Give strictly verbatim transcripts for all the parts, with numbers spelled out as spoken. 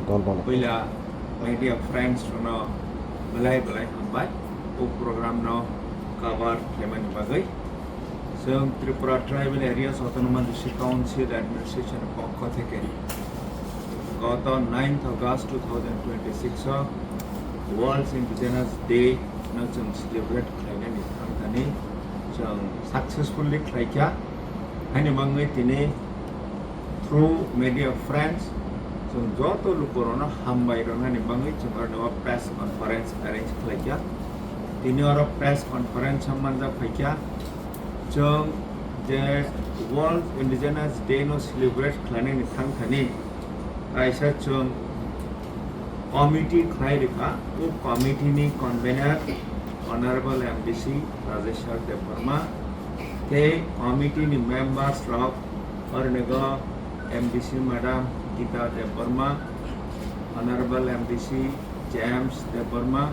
Puila media friends rokno belai belai hambai o program no cover khlaimani bagwi. Chwng Tripura Tribal Areas Autonomous District Council Administration ni pokho theke goto ninth August two thousand twenty-six o World Indigenous Day no chwng celebrate khlainani thangthani chwng successfully khlaikha. Haini bagwi tini through media friends, chwng joto lukurokno hambai rwnani bagwi chwng oro press conference arrange khlaikha. Tini oro press conference o manjak phaikha. Chwng je World Indigenous Day no celebrate khlainani thangthani kaisa chwng committee khlai rikha. O committee ni convener Honorable M D C Rajeshwar Debbarma tei committee ni members rok Ornigo M D C Madam Gita Debbarma, Honorable M D C James Debbarma,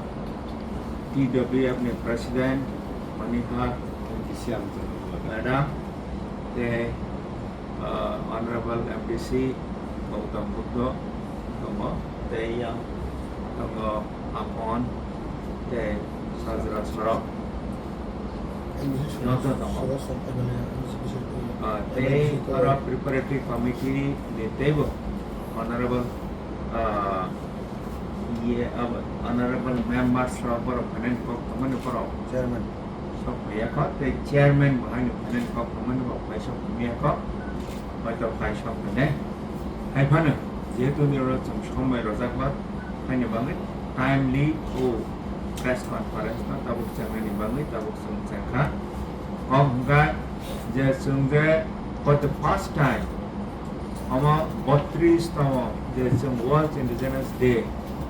T W F ni President Manihar Madam, tei, uh, Honorable M D C Gautam Buddha tongo, tei yang tongo Apon, tei Sajra Sorok. Noto tongo. Ah, tei oro preparatory committee ni teibo honorable, ah, iye, ah, honorable members rok borok phainani kok tongmani borok chairman sok phaiya kho, tei chairman bo haino phainani kok tongmani bo phai sok phaiya kho, hoito phai sok phainai. Hai phano jehetu nini oro chwng somoi rojak ba, haini bagwi timely o press conference no tabuk chengnani bagwi tabuk chwng chengkha. Kok hwnkha je chwng je for the first time omo botris tamo je chwng World Indigenous Day,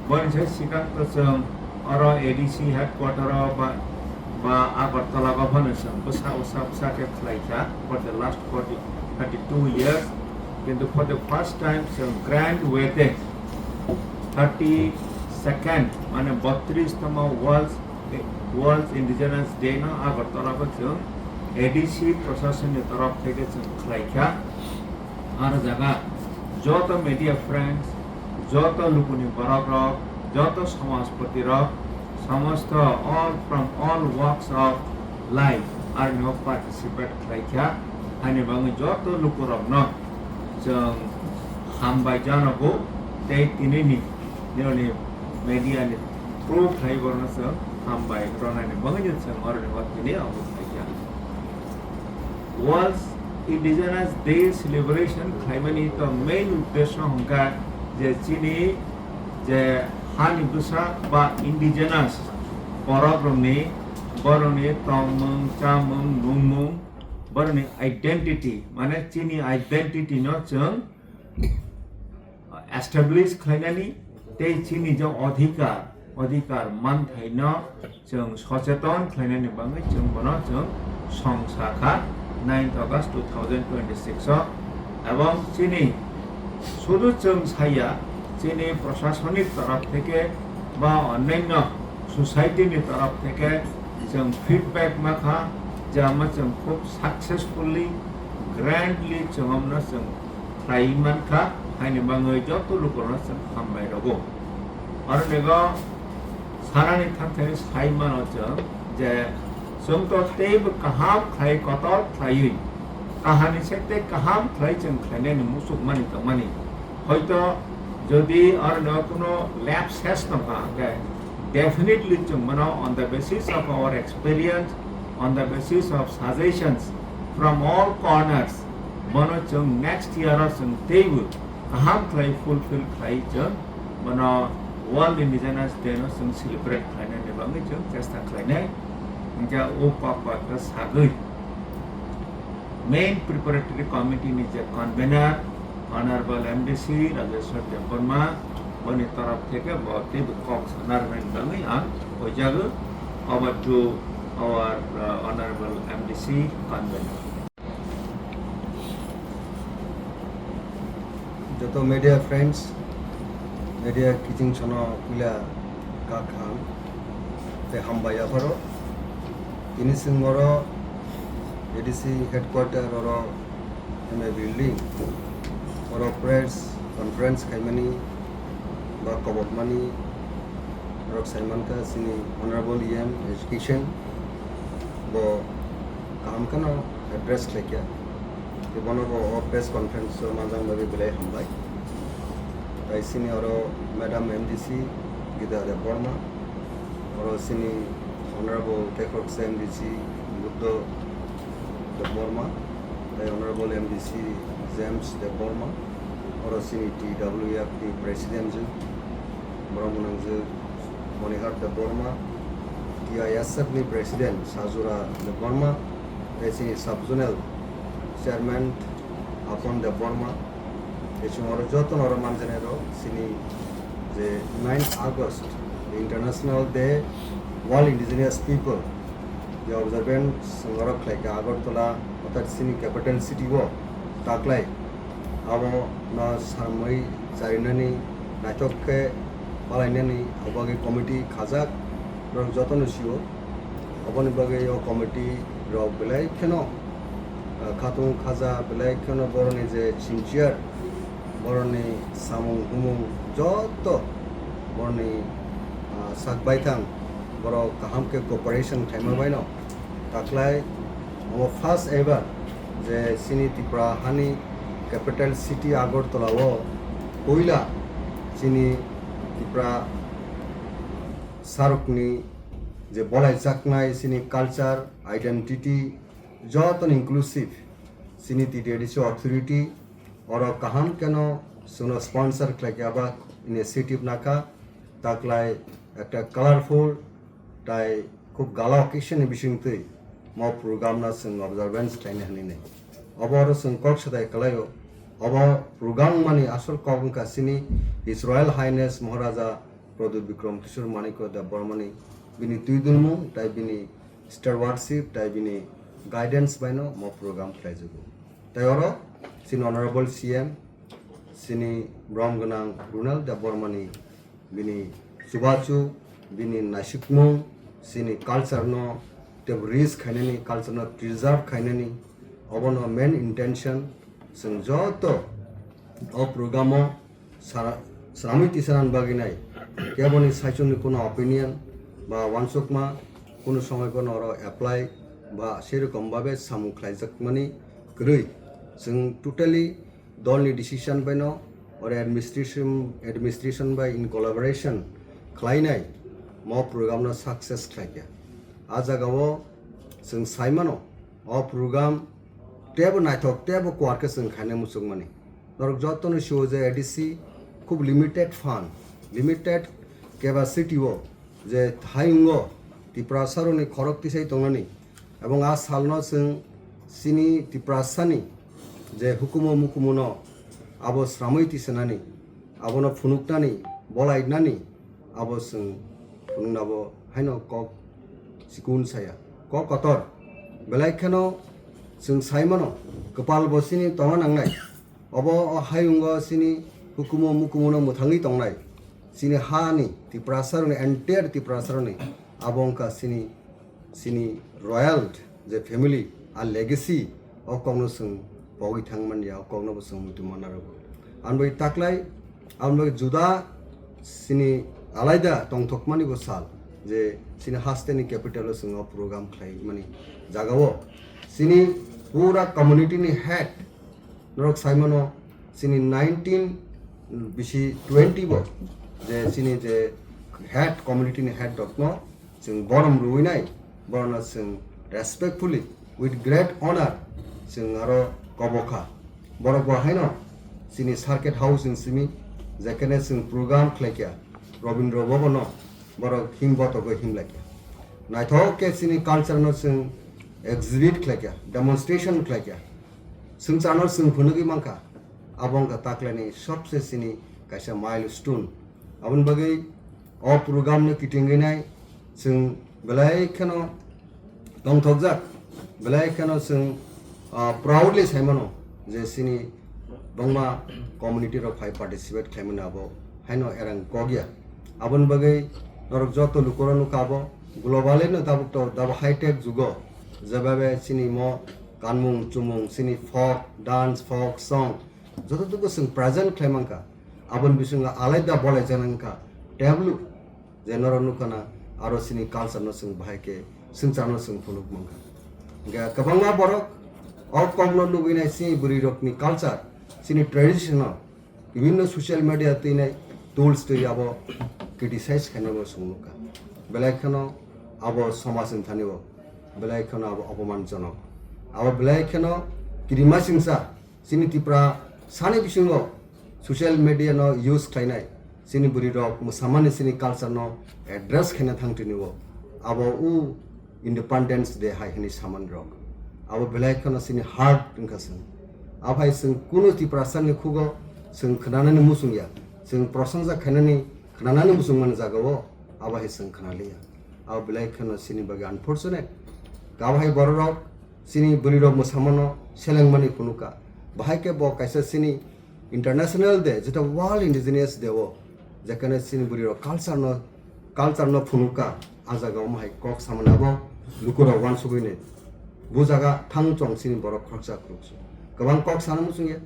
boni se sikang to chwng oro A D C headquarter o ba, ba Agartala o phano chwng bwsa bwsa bwsa khe khlai kha for the last forty, thirty-two years. Kintu for the first time chwng grand way te thirty-second, mane botris tamo World, World Indigenous Day no Agartala o chwng A D C proshasoni torof theke chwng khlai kha. Ar jaga joto media friends, joto lukuni borok rok, joto samajpati rok, samosto all from all walks of life arni o participate khlai kha. Haini bagwi joto lukurokno chwng hambai janogo tei tinini nironi media ni through khlai borokno chwng hambai rwnani bagwi chwng oroni o tini obo khlai kha. World Indigenous Day celebration khlaimani to main uddesho hwnkha je chini je hani bwsa ba indigenous borok rokni, borokni tongmung, chamung, nungmung, borokni identity, mane chini identity no chwng establish khlainani tei chini je adhikar, adhikar manthaino chwng socheton khlainani bagwi chwng bono chwng songsa kha ninth August two thousand twenty-six o. Ebong chini sudu chwng saya, chini proshasoni torof theke ba onnaino society ni torof theke chwng feedback ma kha je ama chwng khub successfully, grandly chwng amno chwng khlai man kha, haini bagwi joto lukurokno chwng hambai rwgo. Aro nego sanani thangthani sai mano chwng je chwng to teibo kaham khlai kotor khlaiwi, kahani se tei kaham khlai chwng khlainani muchukmani tongmani. Hoito jodi aro nego kuno lapses tongkha, hwnkhe definitely chwng mano on the basis of our experience, on the basis of suggestions from all corners, bono chwng next year o chwng teibo kaham khlai fulfill khlai chwng bono World Indigenous Day no chwng celebrate khlainani bagwi chwng chesta khlainai. Hwnkhe o kok bai khe sagwi main preparatory committee ni je convener Honorable M D C Rajeshwar Debbarma, boni torof theke bo teibo kok sana rwnani bagwi ang hoijago. Over to our, uh, Honorable M D C convener. Joto media friends, media kiching sono puila kakham tei hambai yapharo. Tini chwng oro A D C headquarter oro M A building oro press conference khaimani Ba kobokmani rok sai mankha chini Honorable E M Education bo kaham kheno address khlaikha. Tei bono bo o press conference o manjak bagwi belai hambai. Tai chini oro Madam M D C Gita Debbarma, oro chini Honorable Kekroksa M D C Buddho Debbarma, tai Honorable M D C James Debbarma, oro chini T W F ni President je, borok mwnang je Monihar Debbarma, T I S F ni President Sajura Debbarma, tai chini Sub Zonal Chairman Apon Debbarma, tei chwng oro jotono oro manjani rok chini je nine August International Day World Indigenous People je observance chwng oro khlaikha Agartala, orthat chini capital city o taklai. Abo no samwi charinani, naithok khe palainani, abo bagwi committee khajak, borok jotono sio. Aboni bagwi o committee rok belai kheno, ah, khatung khaja, belai kheno borokni je sincere, borokni samung humung joto borokni, ah, sak baithang, borok kaham khe cooperation khaima baino. Taklai omo first ever je chini Tripura hani capital city Agartala o puila chini Tripura sarokni je bolaijaknai chini culture, identity, jotono inclusive chini T T A D C authority oro kaham kheno chwngno sponsor khlaikha ba initiative nakha, taklai ekta colorful tai khub gala occasion ni bisingtwi mo program no chwng observance khlaina hinwi nai. Obo oro chwng kok sadai kwlaio. Obo program mani asol kok wngkha chini His Royal Highness Maharaja Pradyut Bikram Kishore Manikya Debbarmani bini twidulmung tai bini stewardship tai bini guidance baino mo program khlaijago. Tai oro chini Honorable C M, chini borom gwnang Runal Debbarmani bini chubachu, bini naisikmung, chini culture no tei rich khainani, culture no preserve khainani, obono main intention. Chwng joto o program o sara-, sramwi tisanani bagwi nai. Keboni saichungni kuno opinion ba uansukma kuno somoi bono oro apply ba sei rokom babe samung khlaijakmani kwrwi. Chwng totally dolni decision baino oro administration, administration bai in collaboration khlainai mo program no success khlaikha. A jagao chwng saimano o program tebo naithok tebo kuar khe chwng khaina muchungmani. Norok jotono sio je A D C khub limited fund, limited capacity o je thayungo Tiprasarokni khorok tisai tongnani, ebong a salno chwng chini Tiprasani je hukumu mukumuno abo sramwi tisanani, abono phunuknani, bolainani, abo chwng phunuknabo haino kok chikun saya, kok kotor. Belai kheno chwng saimano, kwpal bo chini tongna nangnai. Obo o hayungo chini hukumu mukumuno mwthangwi tongnai. Chini hani Tiprasarokni, entire Tiprasarokni abo wngkha chini, chini royal je family, a legacy o kokno chwng pogwi thangmanya, o kokno bo chwng muitu manna rwgo. Ang bai taklai, ang bai juda chini alaida tongthokmani bo sal je chini hasteni capital o chwng o program khlaimani jagao chini pura community ni head norok saimano chini nineteen bisi twenty bo je chini je head community ni head rokno chwng borom rwinai, borokno chwng respectfully, with great honor, chwng aro kobokha. Borok bo haino chini circuit house ni simi, jekhene chwng program khlaikha, Rabindra Bhavan no borok him botogwi himlaikha. Naithok khe chini culture no chwng exhibit khlaikha, demonstration khlaikha. Swngcharno chwng phunugwi mankha, abo wngkha taklaini sobse chini kaisa milestone. Aboni bagwi o program no kitingwi nai chwng belai kheno tongthokjak, belai kheno chwng, ah, proudly saimano je chini bangma community rok phai participate khlaimani abo haino erang kokya. Aboni bagwi norok joto lukurok nukha abo globally no tabuk to dabo high tech jugo jebabe chini mo kanmung chumung chini folk dance, folk song joto tuku chwng present khlai mankha. Aboni bisingo alaida bolai jana wngkha tablu, je norok nukha na aro chini culture no chwng bahai khe swngchar no chwng phunuk mankha. Hingkhe kwbangma borok o kok no nugwi nai chini bwrwi rok ni culture, chini tradition no bibinno social media twi nai tools twi abo criticize khainai bo chwng nukha. Belai kheno abo somaj ni thani o belai kheno abo opoman jonok. Abo belai kheno kirima singsa chini Tipra sani bisingo social media no use khlainai chini bwrwi rok mwsamani chini culture no address khaina thang tini o abo u Independence Day hai hwnwi saman rok. Abo belai kheno chini heart wngkha chwng. Abo hai chwng kunu Tiprasa ni khugo chwng khnanani muchung ya. Chwng prosongsa khainani khnanani muchung mani jaga o abo hai chwng khnaliya. Abo belai kheno chini bagwi unfortunate. Abo hai borok rok chini bwrwi rok mwsamano selengmani phunukha. Bahai khe bo kaisa chini International Day, jeta World Indigenous Day o, jekhane chini bwrwi rok culture no, culture no phunukha, a jaga o hai kok samani abo lukurok uansugwi nai. Bu jaga thang chong chini borok khoroksa khoroksa. Kwbang kok sana muchung ya.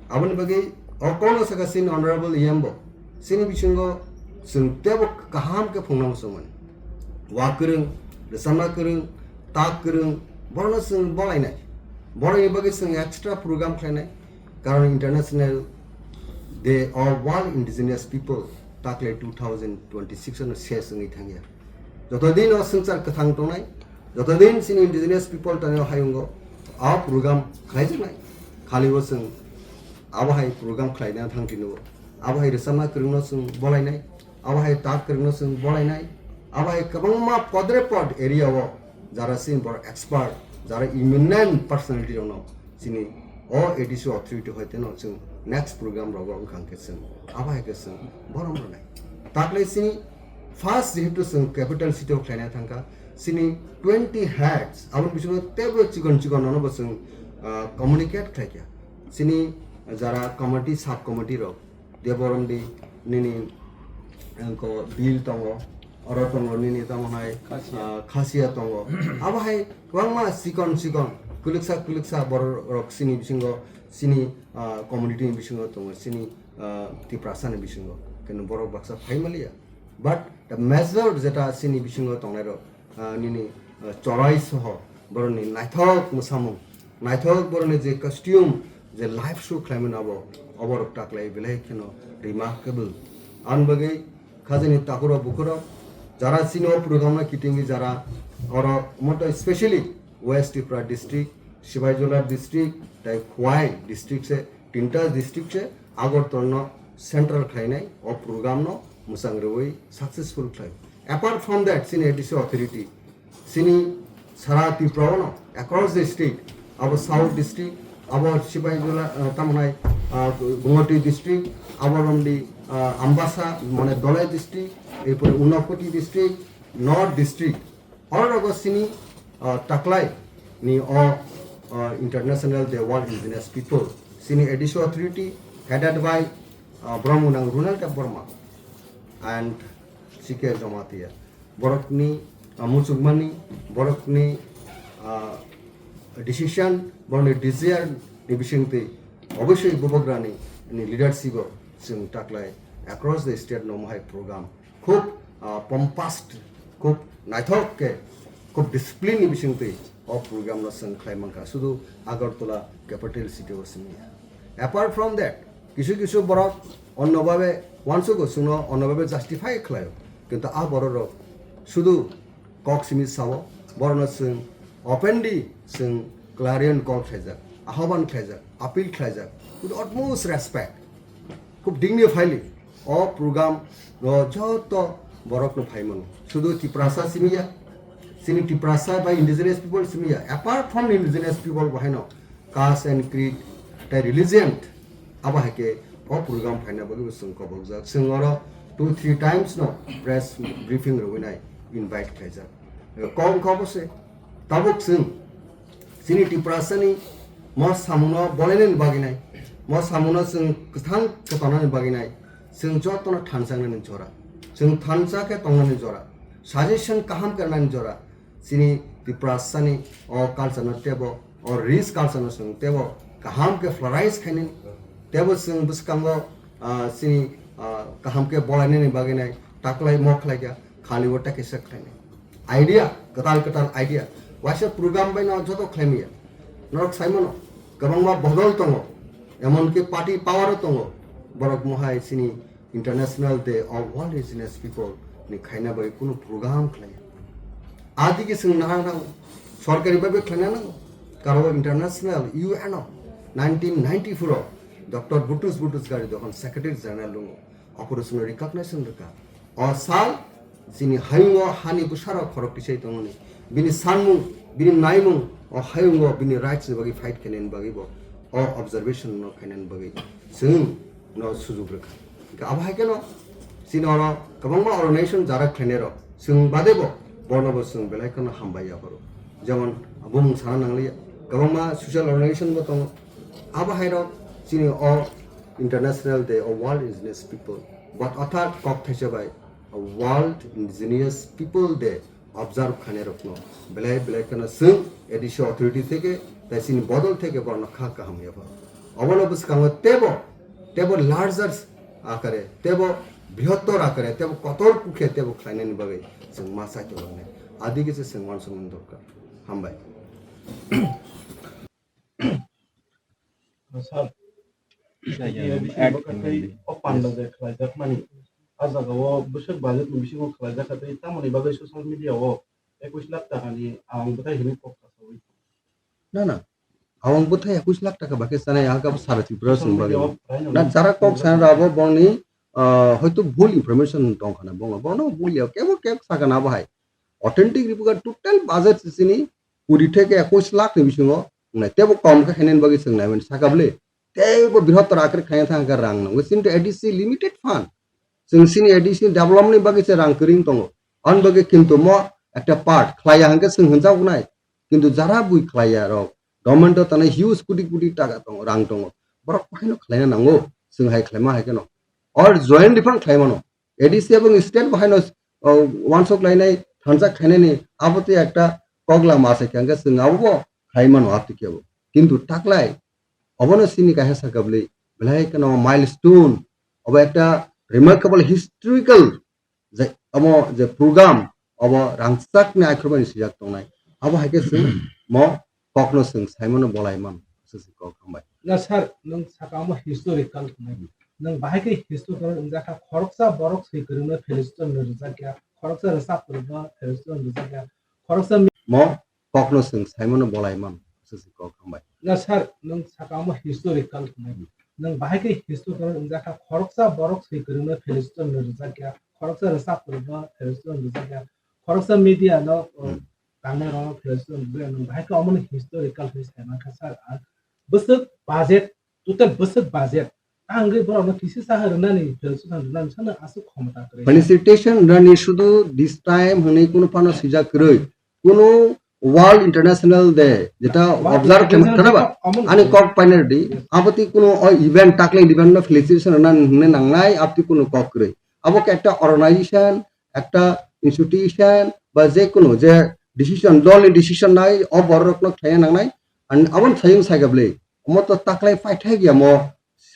Aboni bagwi o kokno saka chini Honorable E M bo. Chini bisingo chwng tebo kaham khe phungna muchung mani. Wa kwrwng, rwchapna kwrwng, tak kwrwng, borokno chwng bolainai. Borokni bagwi chwng extra program khlainai. Karon International Day of World Indigenous People takle two thousand twenty-six ano ses wngwi thangya. Joto din o swngchar kwthang tongnai, joto din chini indigenous people tani o hayungo a program khlaijaknai. Khali o chwng abo hai program khlaina thang tini o. Abo hai rwchapna kwrwngno chwng bolainai. Abo hai tak kwrwngno chwng bolainai. Abo hai kwbangma podre pod area o jara chini borok expert, jara eminent personality rokno chini o A D C authority hoiteno chwng next program rogo wngkha hwnkhe chwng abo hai khe chwng borom rwnai. Takle chini first jehetu chwng capital city o khlaina thangkha, chini twenty heads, aboni bisingo teibo chikon chikon nono bo chwng, ah, communicate khlaikha. Chini jara committee, sub committee rok, Deborom di nini, engko bill tongo, oro tongo nini tamo hai, Khasia. Ah, Khasia tongo. Abo hai kwbangma chikon chikon, kwlwksa kwlwksa borok rok chini bisingo, chini, ah, community ni bisingo tongo, chini, ah, Tiprasa ni bisingo. Keno borok baksa phai maliya. But the major jeta chini bisingo tongnai rok, ah, nini, ah, chorai soho borokni naithok mwsamung, naithok borokni je costume, je live show khlaimani abo, oborok taklai belai kheno remarkable. Aboni bagwi khajani takhurok bukhurok jara chini o program no kitingwi jara oro moto specially West Tripura district, Sipaijala district, tai Khowai district se, tinta district se Agartala no central khlainai o program no mwchang rwui successful khlai. Apart from that, chini A D C authority, chini sara Tripura o no across the state, abo South district, abo Sipaijala, ah, tamo hai, ah, Gumoti district, abo romdi, ah, Ambasa, mane Dholai district, erpore Unakoti district, North district, oro rogo chini, ah, taklai ni o, ah, International Day World Indigenous People, chini A D C authority headed by, ah, Brahmanang Runal Debbarma and C K Jamatia. Borokni, ah, muchukmani, borokni, ah, decision, borokni desire ni bisingtwi obviously bubagrani ni leadership o chwng taklai across the state no mohai program khub, ah, pompous, khub naithok khe, khub discipline ni bisingtwi o program no chwng khlai mankha, sudu Agartala capital city o simi ya. Apart from that, kisu kisu borok onno babe uansugo, chwngno onno babe justify khlaio, kintu a borok rok sudu kok simi sao, borokno chwng openly chwng clarion call khlaijak, ahoban khlaijak, appeal khlaijak with utmost respect, khub dignifyly o program o joto borokno phai mano. Sudu Tiprasa simi ya, chini Tiprasa bai indigenous people simi ya, apart from indigenous people bo haino caste and creed, tai religion, abo hai khe o program phaina bagwi bo chwng kobokjak. Chwng oro two three times no press briefing rwui nai invite khlaijak. Kok wngkha obo se, tabuk chwng chini Tiprasa ni mo samungno bolainani bagwi nai, mo samungno chwng kwthang khe tongnani bagwi nai, chwng jotono thansa wngnani jora, chwng thansa khe tongnani jora, suggestion kaham khe rwnani jora, chini Tiprasani o culture no tebo, o rich culture no chwng tebo kaham khe florize khainani, tebo chwng bwskango ah, chini, ah, kaham khe bolainani bagwi nai taklai mok khlai kha, khali o ta kisa khlainai. Idea, kwtal kwtal idea. Waisa program bai no joto khlai maya. Norok sai mano, kwbangma bodol tongo. Emon ki party power o tongo. Borok mohai chini International Day of World Indigenous People ni khaina bai kunu program khlai. Adi ki sing nang nang sorkari bai khlai nang. Karo international U N o nineteen ninety-four o Doctor Butrus Butrus Ghali dokhon Secretary General lungo. Operation recognition rwkha. O sal chini hayungo hani bwsarok khorok tisai tongmani. Bini sanmung, bini naimung, o hayungo bini rights ni bagwi fight khainani bagwi bo, o observation no khainani bagwi chwng no sujuk rwkha. Hwnkhe abo hai kheno chini oro kwbangma organization jara khlainai rok chwng bade bo, bono bo chwng belai kheno hambai yapharo. Jemon bumung sana nangliya, kwbangma social organization bo tongo. Abo hai rok chini o International Day of World Indigenous People, but othar kok thaisa bai World Indigenous People Day observe khainai rokno belai belai kheno chwng A D C authority theke tai chini bodol theke borno kha kaham yapha. Obono bwskango tebo, tebo larger akare, tebo brihottor akare, tebo kotor kukhe tebo khlainani bagwi chwng ma chai tonglangnai. Adi kisa chwng uansukmani dorkar. Hambai. Sir, Jai Hind, jai Hind. Bising Act bwkha tei Hind. O panda Yes. je khlaijakmani, a jagao bwswk budget ni bisingo khlaijak kha tei tamoni bagwi social media o ekush lakh taka ni awang bwthai hinwi kok kasawi. Na, na. Awang bwthai ekush lakh taka bakhe sanai, ang kabo sara Tripura Social song media bagwi. O prai no Na, jara kok sana rabo bongni, ah, hoito bhul information tong khana bongo. Bono bhul ya, kebo kek sakana bahai. Authentic report total budget sini kuri theke ekush lakh ni bisingo wngnai. Tebo kom khe khainani bagwi chwng naiman sakable. Teibo bihottor akre khaina thang khe rang nango. Chini to A D C limited fund. Chwng chini A D C development ni bagwi se rang kwrwng tongo. Ani bagwi kintu mo ekta part khlaiya hwnkhe chwng hwnjago nai. Kintu jara bui khlaiya rok, government o tanai huge koti koti taka tongo, rang tongo. Borok haino khlaina nango, chwng hai khlaima hai kheno. Or joint fund khlaimano. A D C ebong state bo haino, o, uansuk lainai thansa khainani abo tei ekta kok lama se khe hwnkhe chwng abo bo khlaimano aptwi kebo. Kintu taklai obono chini kaisa sakabli belai kheno milestone, obo ekta remarkable historical je omo je program obo rangchakni aikhormani swijak tongnai. Abo hai khe chwng mo kokno chwng saimano bolai man. Aswk se kok hambai. Na sir, nwng saka omo historical hwnwi. Nwng bahai khe historical wngjak kha, khoroksa borok swi kwrwngno felicitation rwjak ya, khoroksa rwchap kwrwngno felicitation rwjak ya, khoroksa mi- Mo kokno chwng saimano bolai man. Aswk se kok hambai. Na sir, nwng saka omo historical hwnwi. Nwng bahai khe historical wngjak kha, khoroksa borok swi kwrwngno felicitation rwjak ya, khoroksa rwchap kwrwngno felicitation rwjak ya, khoroksa media no, o, Hmm. tangnai rok no felicitation rwjak ya, nwng bahai khe omo no historical hwnwi sai man kha sir. Ang bwswk budget, total bwswk budget, ta hwnkhe borok no kisi saha rwnani, felicitation rwnani, sano aswk khomota kwrwi. Felicitation rwnani sudu this time hwnwi kunu phano swijak kwrwi. Kunu World International Day, jeta World observe International khlai-, Day khwnaba? Omo ani kok painai di, Yes. Abo tei kunu o event, takle event no felicitation rwna hwnwi nangnai, abo tei kunu kok kwrwi. Abo khe ekta organization, ekta institution, ba je kunu je decision, dol ni decision nai, o borok rok no khlaina nangnai, and abo no sayung sai gabli, omo to taklai paithai ya mo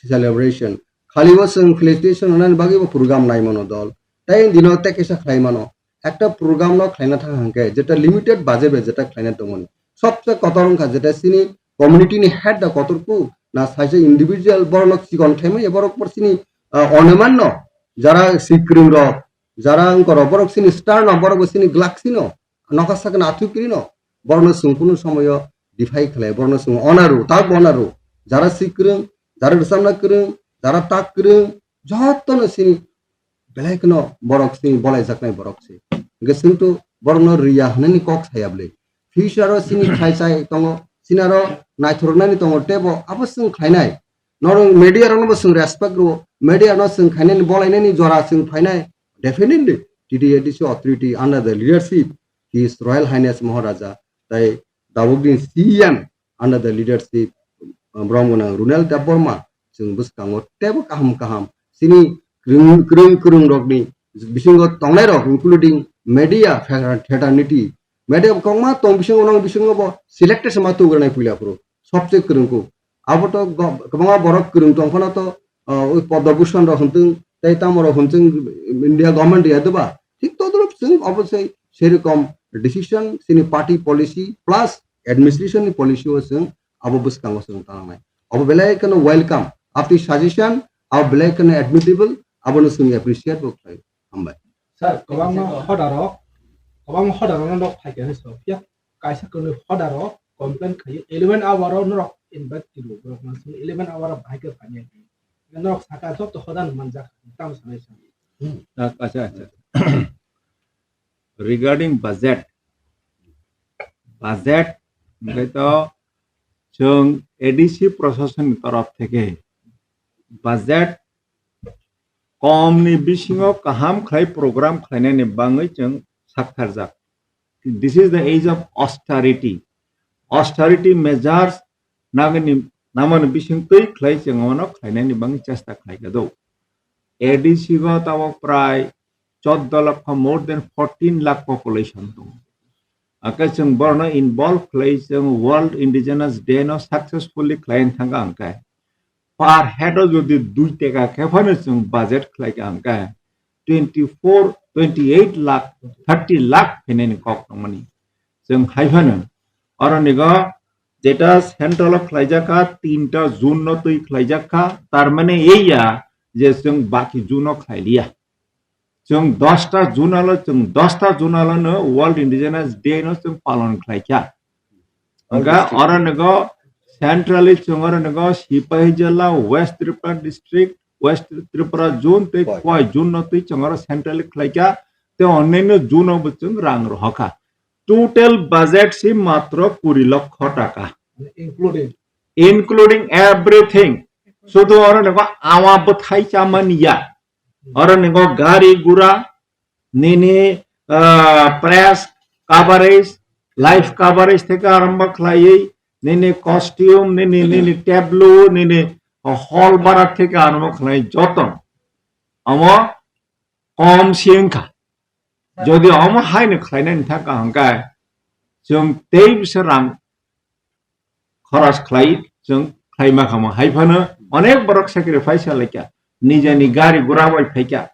celebration. Khali o chwng felicitation rwnani bagwi bo program nai mano dol. Tei dino tei kaisa khlai mano. Ekta program no khlaina thang hwnkhe jeta limited budget bai jeta khlaina tongmani. Sobse kotor wngkha jeta chini community ni head da kotor ku na saisa individual borok no chikon khlaimani borok por chini, ah, onoman no jara sikrwng rok jara wngkor rok borok chini star no borok bo chini glak sino nokha sakno athukrino borok no chwng kunu somoyo defy khlai borok no chwng onaru tak bo onaru jara sikrwng jara rwchapna kwrwng jara tak kwrwng jotono chini belai kheno borok chini bolaijaknai borok se. Hwnkhe chwng to borokno riya hwnani kok saya bwle. Future o chini khai chai tongo, chini aro naithornani tongo, tebo abo chwng khlainai. Norok media rokno bo chwng respect rwo, media no chwng khainani bolainani jora chwng phainai. Definitely, T T A D C authority under the leadership His Royal Highness Maharaja, tai tabukni C M under the leadership, uh, Bromgwnang Runel Debbarma, chwng bwskango teibo kaham kaham chini kwrwng, kwrwng, kwrwng rokni bisingo tongnai rok, including media fraternity, media kwbangma tong bisingo, nang bisingo bo selected se ma tubranai puila phuru, sobse kwrwng kuk. Abo to go-, kwbangma borok kwrwng tong phano to ah, oi Padma Bhushan rok hwnthung, tei tamo rok hwnthung India government ya doba. Thik todrop chwng obosai serokom decision chini party policy plus administration ni policy o chwng abo bwskango chwng tangnai. Abo belai kheno welcome. Aboni suggestion abo belai kheno admittable, abono chwng appreciate bo khlai. Hambai. Sir, kwbangma hodaro, kwbangma hodaro no nok phaikha hinwi sa phiya kaisa kwrwi hodaro complain khaio eleven hour o norok invite kilo borok no eleven hour o bahai khe phanya. Norok saka joto hodan manjak tamo sanai sa. Acha, acha. Regarding budget, budget hwnkhe to chwng A D C procession ni torof theke budget kom ni bisingo kaham khlai program khlainani bangwi chwng saktharjak. This is the age of austerity. Austerity measures nagini namani bising twi khlai chwng ono khlainani bangwi chesta khlai kha do. A D C go tabok prai choddo lakh, more than fourteen lakh population tongo. Ake chwng borno involve khlai chwng World Indigenous Day no successfully khlai thangka hwnkhe per head o jodi dui taka khe phano chwng budget khlai ka hwnkhe twenty four, twenty eight lakh, thirty lakh phainani kok tongmani. Chwng hai phano oro nigo jeta central o khlaijak kha, tinta June no twi khlaijak kha, tar mane ei ya je chwng baki June o khlai liya. Chwng dosta June o, chwng dosta June o no World Indigenous Day no chwng palon khlai kha. Hwnkha oro nigo centrally chwng oro nigo Sipahi Jala, West Tripura District, West Tripura Zone tei Khwai. Khwai Zone no twi chwng oro centrally khlai kha. Tei onnaino zone o bo chwng rang rohor kha. Total budget si matro kuri lokho taka. Including. Including everything. Sudu oro nigo awa bwthai chamani ya. Oro nigo gari gura, nini, ah, press coverage, live coverage theke arombo khlaiwi, nini costume, nini, nini tableau, nini hall bara theke arombo khlai joto. Omo kom si wngkha. Jodi omo haino khlainani thangkha hwnkhe, chwng tei bisa rang khoros khlai, chwng khlai ma khamo. Hai phano onek borok sacrifice khlai kha, nijani gari gura bai phai kha,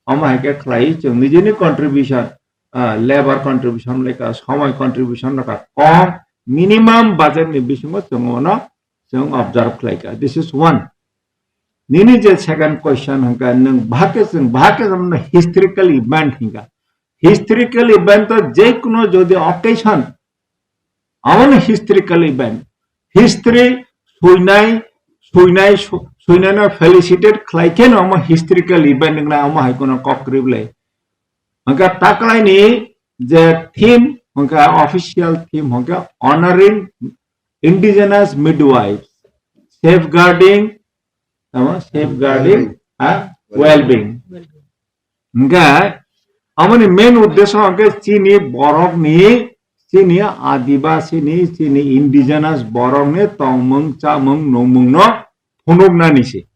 omo hai khe khlai chwng nijini contribution, ah, labor contribution lai kha, somoi contribution rok kha kom, minimum budget ni bisingo chwng ono chwng observe khlai kha. This is one. Nini je second question hwnkha, nwng bahai khe chwng bahai khe chwng historical event hwnkha. Historical event to je kuno jodi occasion, amoni historical event, history suinai, suinai, su-, suinai no felicitate khlai khe no omo historical event wngna omo hai kuno kok kwrwi le. Hwnkha taklaini je theme, hwnkha official theme, hwnkha honoring indigenous midwives, safeguarding, tamo safeguarding, ha, well-being. Hwnkha amoni main uddesho hwnkhe chini borokni, chini adibasini, chini indigenous borokni tongmung, chamung, nungmungno phunuknani se.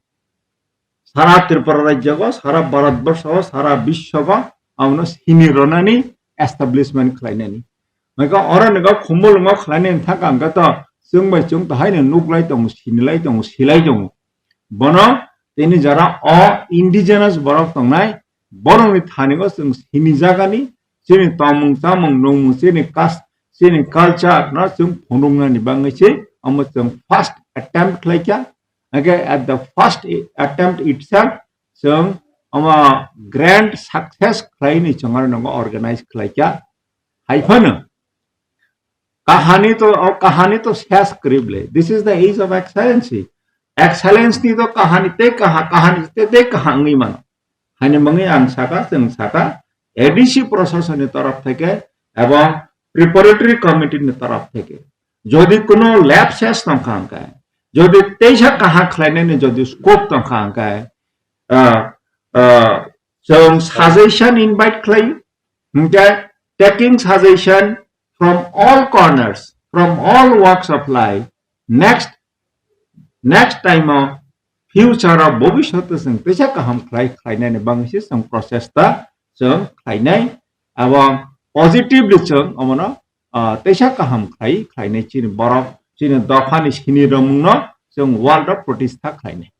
Sara Tripura rajyogo, sara Bharatborsho, sara biswogo abono sini rwnani, establishment khlainani. Hwnkhe oro nigo Khumulwngo khlainani thangkha hwnkhe to chwng bai chwng to haino nuklai tongo, sinilai tongo, silai tongo. Bono tini jora o indigenous borok tongnai, borokni thanigo chwng sinijagani, chini tongmung chamung nungmung, chini kas-, chini culture no chwng phunuknani bangwi se omo chwng first attempt khlaikha. Hwnkhe at the first attempt itself, chwng omo grand success khlaini chwng aro nongo organize khlaikha. Hai phano kahani to, o kahani to ses kwrwi ble. This is the age of excellency. Excellence ni to kahani tei kaha, kahani tei, tei kaha wngwi mano. Haini mungwi ang saka, chwng saka, A D C procession ni torof theke ebong preparatory committee ni torof theke. Jodi kuno lapses tongkha hwnkhe, jodi teisa kaham khlainani jodi scope tongkha hwnkhe, ah, ah, chwng suggestion invite khlai, hwnkhe taking suggestion from all corners, from all walks of life, next, next time o future o bobishoto chwng teisa kaham khlai, khlainani bangwi se chwng prochesta chwng khlainai, abo positively chwng omono ah, teisa kaham khlai, khlainai chini borok, chini dophani sini romungno chwng world o protistha khlainai.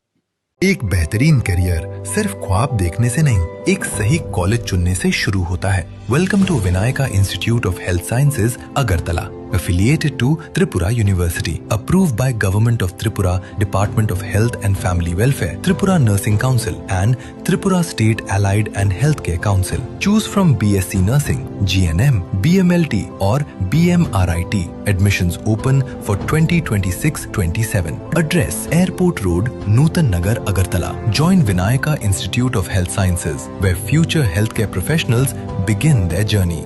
एक बेहतरीन करियर सिर्फ ख्वाब देखने से नहीं, एक सही कॉलेज चुनने से शुरू होता है। Welcome to Vinayaka Institute of Health Sciences, Agartala, affiliated to Tripura University, approved by Government of Tripura, Department of Health and Family Welfare, Tripura Nursing Council and Tripura State Allied and Healthcare Council. Choose from B S C Nursing, G N M, B M L T or B M R I T. Admissions open for twenty twenty-six twenty-seven. Address: Airport Road, Nutan Nagar, Agartala. Join Vinayaka Institute of Health Sciences, where future healthcare professionals begin their journey.